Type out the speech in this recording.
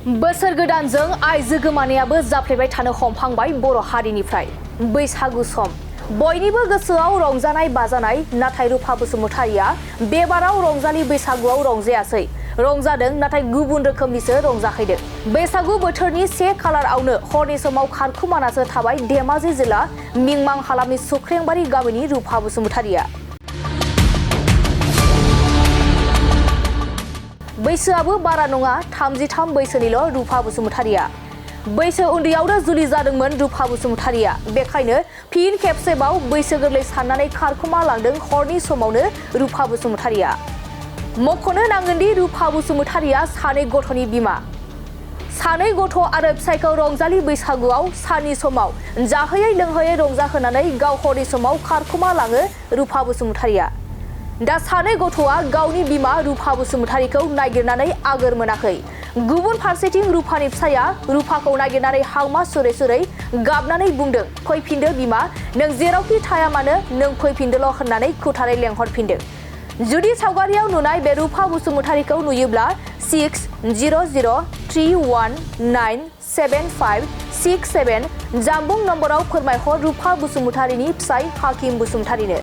बोसोर गोदानजों आइजो गोमानायाबो जाफ्लेबाय थानो हमहांबाय बर' हारिनिफ्राय। बैसागु सम बयनिबो गोसोआव रंजानाय बाजानाय, नाथाय रुफा बसुमतारिया बेबाराव रंजालि बैसागुआव रंजायासै। रंजादों नाथाय गुबुन रोखोमनिसो रंजाहैदों। बैसागु बोथोरनि 1 खालारआवनो हरनि समाव खारखुमानासो थाबाय धेमाजि जिल्ला मिंमां हालामनि सुख्रेंबारि गामिनि रुफा बसुमतारिया। बैसोआबो बारा नङा, 33 बैसोनिल' रुफा बसुमतारिया। बैसो उन्दैयावनो जुलि जादोंमोन रुफा बसुमतारिया। बेखायनो फिन खेबसेबाव बैसो गोरलै साननानै खारखुमा लांदों हरनि समावनो रुफा बसुमतारिया। मख'नो नांगोनदि रुफा बसुमतारिया 2 गथ'नि बिमा। 2 गथ' आरो फिसायखौ रंजालि बैसागुआव साननि समाव जाहोयै लोंहोयै रंजाहोनानै गाव हरनि समाव खारखुमा लाङो रुफा बसुमतारिया। दा 2 गथ'आ गावनि बिमा रुफा बसुमतारिखौ नागिरनानै आगोर मोनाखै। गुबुन फारसेथिं रुफानि फिसाया रुफाखौ नागिरनानै हांमा सुरै सुरै गाबनानै बुंदों, फैफिनदो बिमा, नों जेरावखि थाया मानो नों फैफिनदोल' होननानै खुथारै लेंहरफिनदों। जुदि सावगारियाव नुनाय बे रुफा बसुमतारिखौ नुयोब्ला 6003197567 जानबुं नम्बराव फोरमायहर रुफा बसुमतारिनि फिसाय हाकिम बसुमतारिनो।